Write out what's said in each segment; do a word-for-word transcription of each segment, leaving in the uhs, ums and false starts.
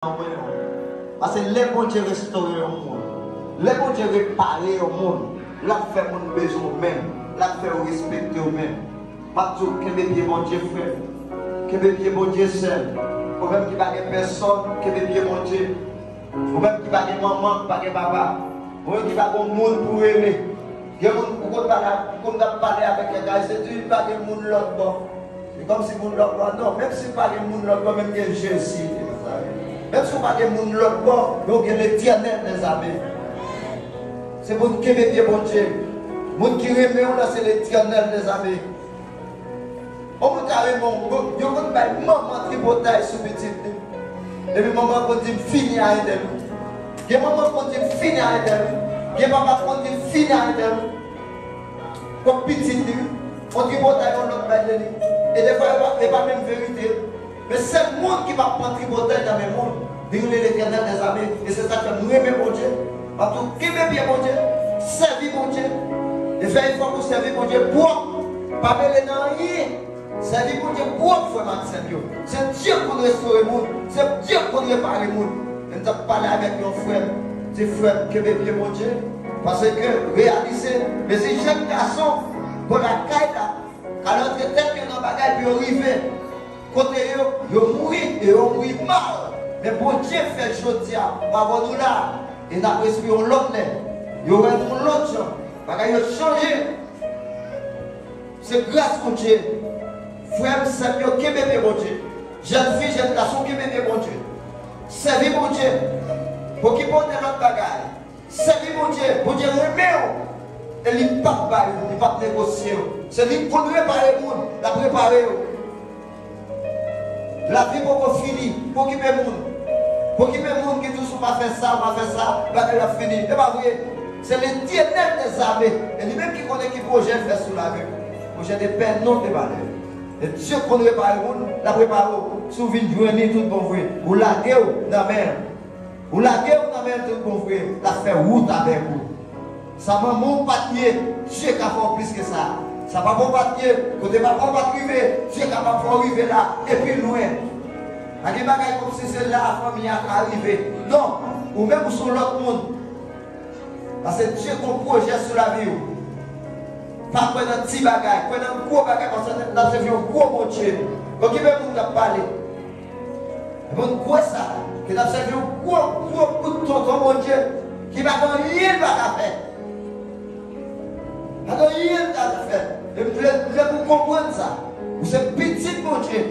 Paske lè Bondye restore yon moun, lè Bondye repare yon moun, l ap fè moun bezwen w menm, l ap fè yo respekte w menm. M ap di w, kenbe pye Bondye, frè m. Kenbe pye Bondye, sè m. Ou menm ki pa gen pèsòn, kenbe pye Bondye. Ou menm ki pa gen manman, ki pa gen papa. Ou menm ki pa gen moun pou w rele. Gen moun ou konn pale, ou konn ap pale avèk kèk ay, se di pa gen moun lòt bò. Se kòmsi moun lòt bò, non, menm si pa gen moun lòt bò, menm gen Jezi. Menm si w pa gen moun lòt bò, men w gen Letènèl dèzame. Se pou n kenbe pye Bondye. Moun ki renmen w la, se Letènèl dèzame. Yon moun ka renmen w, yo konn bay manman tripotay sou pitit li. Epi manman konn di m fini a entèl wi. Gen manman konn di m fini a entèl wi. Gen papa konn di m fini a entèl wi. Kòm pitit li wi. Yon tripotay yon lòt bay de li. E defwa e pa, e pa menm verite. Men sèl moun ki p ap pran tripotay nan men moun, li rele Letènèl dèzame. E se sa k fè m renmen Bondye. M ap tou kenbe pye Bondye, sèvi Bondye. E fè efò pou sèvi Bondye pwòp. Pa mele nan anyen. Sèvi Bondye pwòp, frè m ak sè m yo. Se Dye k konn restore moun. Se Dye k konn repare moun. Men m t ap pale avèk yon frè m. Di frè m, kenbe pye Bondye. Paske reyalize, mezi jèn gason bò lakay la, k al antre tèt yo nan bagay pou yo rive kote yo, yo mouri, e yo mouri mal. Men Bondye fè jodi a, m avè nou la, e n ap respire yon lòt lè. Yo wè nou yon lòt jan. Bagay yo chanje. Se gras Bondye. Frè m, sè m yo, kenbe pye Bondye. Jèn fi, jèn gason, kenbe pye Bondye. Sèvi Bondye. Okipe w de lòt bagay. Sèvi Bondye. Bondye renmen w. E li p ap bay ou, li p ap negosye w. Se li k konn repare moun, l ap repare yo. Lavi poko fini, pa okipe moun. Pa okipe moun ki di w si w pa fè sa, w pa fè sa, bagay la ap fini. E pa vre. Se Letènèl dèzame. E li menm ki konnen ki pwojè l fè sou lavi w. Pwojè de pè, non de malè. E Dye konn repare moun, l ap repare w. Si w vin jwenn li tout bon vre, ou lage w nan men l. Ou lage w nan men l tout bon vre, l ap fè wout avèk ou. Sa manman w pa t ye, Dye ka fè w plis ke sa. Sa papa w pa t ye, kote papa w pa t rive, Dye kapab fè w rive la, e pi lwen. Pa gen bagay kòmsi se la fanmi a ka rive. Non, ou menm ou se yon lòt moun. Paske Dye gen yon pwojè sou lavi w. Pa kwè nan ti bagay, kwè nan gwo bagay, paske n ap sèvi yon gwo Bondye. Okipe moun k ap pale. Epi n kwè sa, ke n ap sèvi yon gwo, gwo bout tonton Bondye ki pa gen anyen l pa ka fè. Pa gen anyen l pa ka fè. E m vle, m vle pou w konprann sa. Ou se pitit Bondye.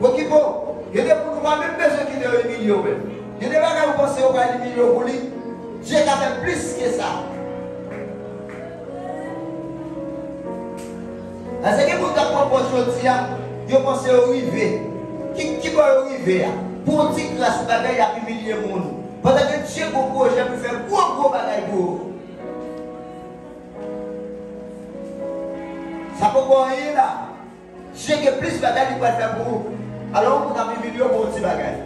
Okipe w. Gen de moun ou pa menm bezwen kite yo imilye w menm. Gen de bagay ou panse yo pral imilye w pou li. Dye ka fè plis ke sa. Paske gen moun k ap pran pòz jodi a, yo panse yo rive. Ki, ki bò yo rive a? Pou yon ti kras bagay, y ap imilye moun. Pandan ke Dye gon pwojè pou fè gwo, gwo bagay pou yo. Sa poko anyen la. Dye gen plis bagay li pral fè pou ou. Alò, yon moun ap imilye w pou yon ti bagay.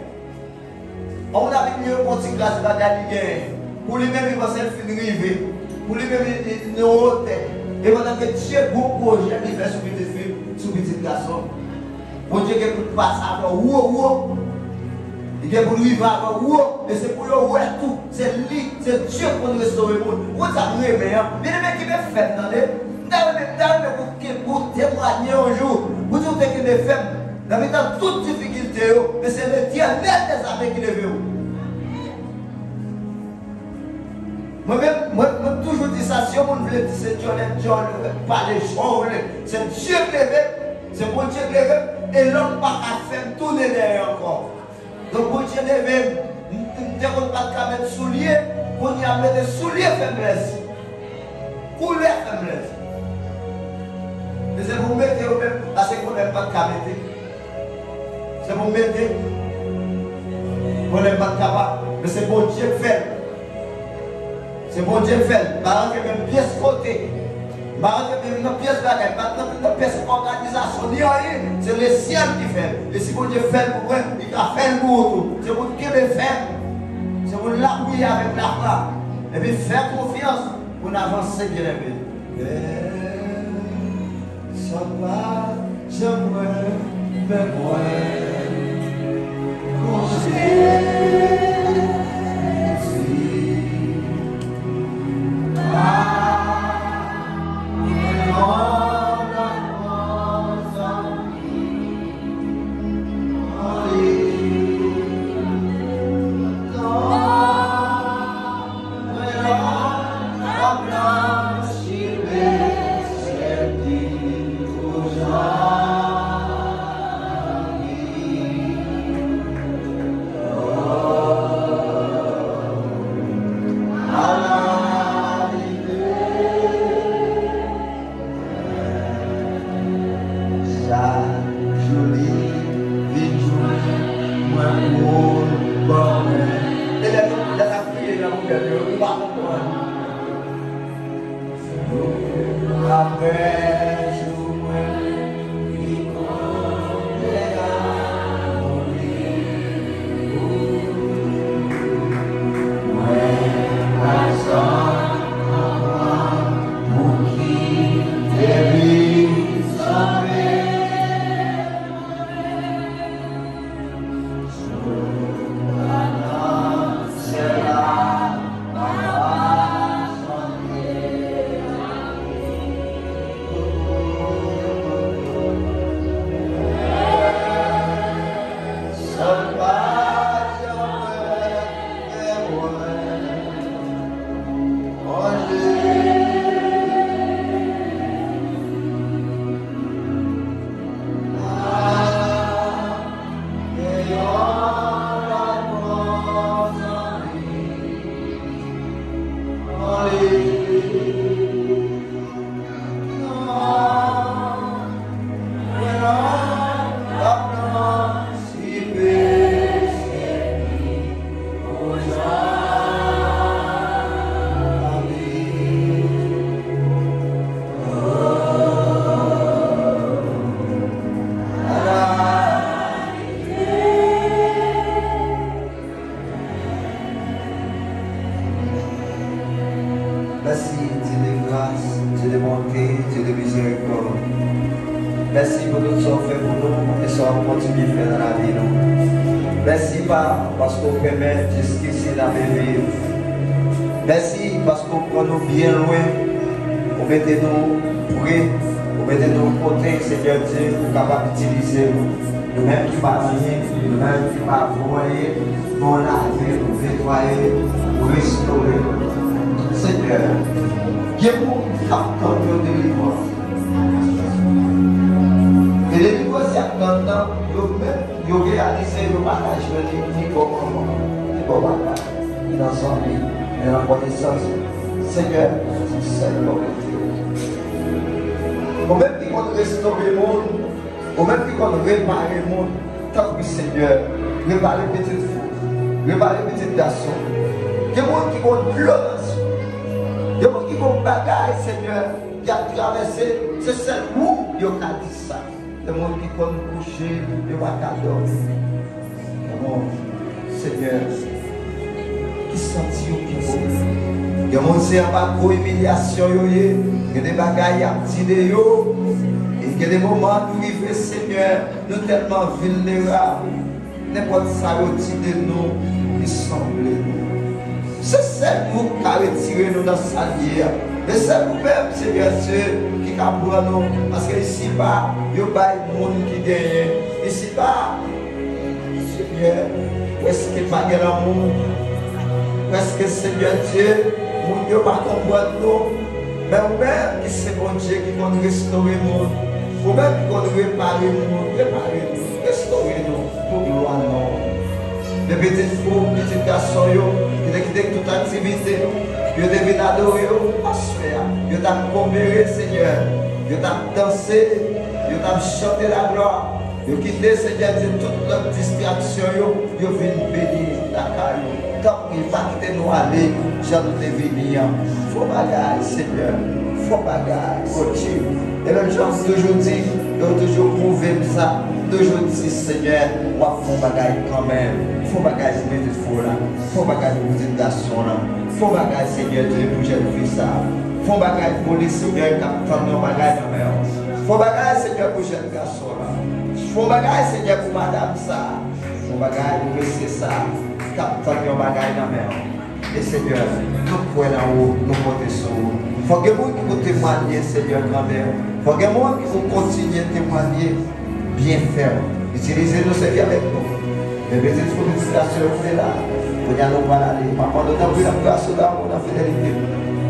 Yon moun ap imilye w pou yon ti kras bagay li genyen. Pou li menm, li panse l fin rive. Pou li menm, li, li nan wotè. E pandan ke Dye gon pwojè li fè sou pitit fi, sou pitit gason. Bondye gen pou l pase avè w wo, wo. Li gen pou l rive avè w wo. E se pou yo wè tou. Se li, se Dye k konn restore moun. Ou konn sa m renmen an? Byeneme, kenbe fèm, tande. M ta renmen, m ta renmen pou, pou w temwaye yon jou, pou di w te kenbe fèm nan mitan tout difikilte yo, men se Letènèl dèzame ki leve w. Mwen menm, mwen, mwen toujou di sa, si yon moun vle di se djòlè, djòlè, pale jan w vle, se Dye k leve m, se Bondye k leve m, e lòm pa ka fè m tounen dèyè ankò. Donk, Bondye leve m. M, m te konn pa t ka met soulye, kounye a m mete soulye feblès. Koulè feblès. E se pou m mete yo menm, paske kounye a m pa t ka mete. Se pou m mete. Kounye a m pa t kapab. Men se Bondye k fè l. Se Bondye k fè l. M pa rantre menm pyès kote. M pa rantre menm nan pyès bagay. M pa t nan, nan pyès òganizasyon, ni anyen. Se lesyèl ki fè l. E si Bondye fè l pou mwen, li ka fè l pou ou tou. Se pou n kenbe fèm. Se pou n lapiye avèk lafwa. Epi fè konfyans pou n avanse, byeneme. Pèsonn pa janm wè, men mwen. Sa, Joli, vin jwenn mwen, mwen, ban mwen. E lè nou, lè n ap kriye nan pwoblèm yo, nou pa konprann. Apre jou mwen, li konplè a mouri. Mwen pa janm konprann pou ki te vin sove. Mèsi, Dye de gras, Dye de bonte, Dye de mizerikòd. Mèsi pou tout sa w fè pou nou e sa w ap kontinye fè nan lavi nou. Mèsi, Pa, paske w pèmèt jiskisi n ap viv. Mèsi paske w pran nou byen lwen, ou mete nou pre, ou mete nou kote, Senyè Dye, ou kapab itilize nou. Nou menm ki pa anyen, nou menm ki pa vo anyen, bon, lave nou, netwaye nou, restore nou. Senyè, gen moun k ap tann yon delivrans. E delivrans y ap tann nan, yo menm, yo reyalize yo pa ka jwenn li ni bò manman, ni bò papa, ni nan zanmi, ni nan konesans. Senyè, se sèl bò kote. Ou menm ki konn restore moun, ou menm ki konn repare moun, tanpri, Senyè, repare pitit fi w, repare pitit gason w. Gen moun ki konn dlo nan zye. Gen moun ki konn bagay, Senyè, y ap travèse, se sèl ou yo ka di sa. Gen moun ki konn kouche, yo pa ka dòmi. Gen moun, Senyè, ki santi yo pi wo. Gen moun se anba gwo imilyasyon yo ye. Gen de bagay y ap di de yo. E gen de moman nou rive, Senyè, nou tèlman vilnerab. Nenpòt sa yo di de nou, li sanble nou. Se sèl ou k ka retire nou nan sa n ye a. E sèl ou menm, Senyè Dye, ki ka pran nou. Paske isiba, yo bay moun ki genyen. Isiba, Senyè, prèske pa gen lanmou. Prèske, Senyè Dye, moun yo pa konprann nou. Men ou menm ki se Bondye ki konn restore moun. Ou menm ki konn repare moun. Repare nou. Restore nou pou glwa non w. Men pitit fi w, pitit gason yo, ki te kite tout aktivite yo, yo te vin adore w, aswè a, yo t ap komere, Senyè, yo t ap danse, yo t ap chante laglwa, yo kite, Senyè Dye, tout lòt distraksyon yo, yo vin beni lakay ou. Tanpri, pa kite nou ale jan nou te vini an. Fè yon bagay, Senyè. Fè yon bagay, Bondye. E menm jan m toujou di, e w toujou pwouve m sa, m toujou di, Senyè, w ap fè yon bagay kanmenm. Fè yon bagay pou pitit fi w la. Fè yon bagay pou pitit gason w lan. Fè yon bagay, Senyè Dye, pou jèn fi sa a. Fè yon bagay pou li, Senyè, k ap tann yon bagay nan men w. Fè yon bagay, Senyè, pou jèn gason w lan. Fè yon bagay, Senyè, pou madanm sa a. Bagay, ou mesye sa k ap tann yon bagay nan men w. E Senyè, nou kwè nan ou, nou konte sou ou. Fòk gen moun ki pou temwanye, Senyè, grandè. Fòk gen moun ki pou kontinye temwanye byenfè w. Itilize nou, sèvi avèk nou. Men beni disponib sitiyasyon yo te la. Kounye a nou pral ale. Papa, nou tanpri, n ap grase w damou nan fidelite.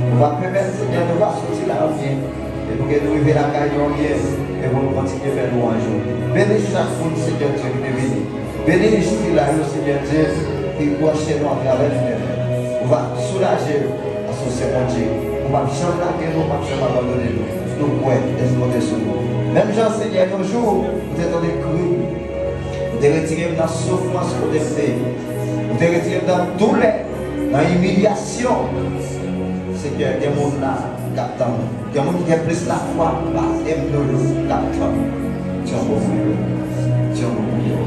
Nou va pèmèt, Senyè, nou va soti la an byen. E pou ke nou rive lakay nou an byen. E pou nou kontinye fè lwanj ou. Beni chak moun, Senyè Dye, ki te vini. Beni sila yo, Senyè Dye, ki branche nou atravè limyè. Ou va soulaje yo, paske w se Bondye. Ou p ap janm lage nou, ou p ap janm abandone nou. Nou kwè, Espri Bondye sou nou. Menm jan, Senyè, yon jou, ou te tande kri m. Ou te retire m nan soufrans kote m te ye. Ou te retire m nan doulè, nan imilyasyon. Senyè, gen moun la k ap tann ou. Gen moun ki gen plis lafwa, batèm nou yo k ap tann. Tyon bon pou yo. Tyon bon pou yo.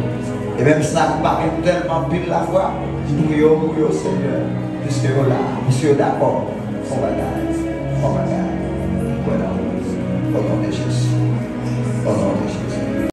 E menm sa k pa gen tèlman anpil lafwa, ki priye w pou yo, Senyè. Piske yo la, piske yo dakò. Fè yon bagay. Fè yon bagay. Kwè nan ou. O non de Jezi. O non de Jezi.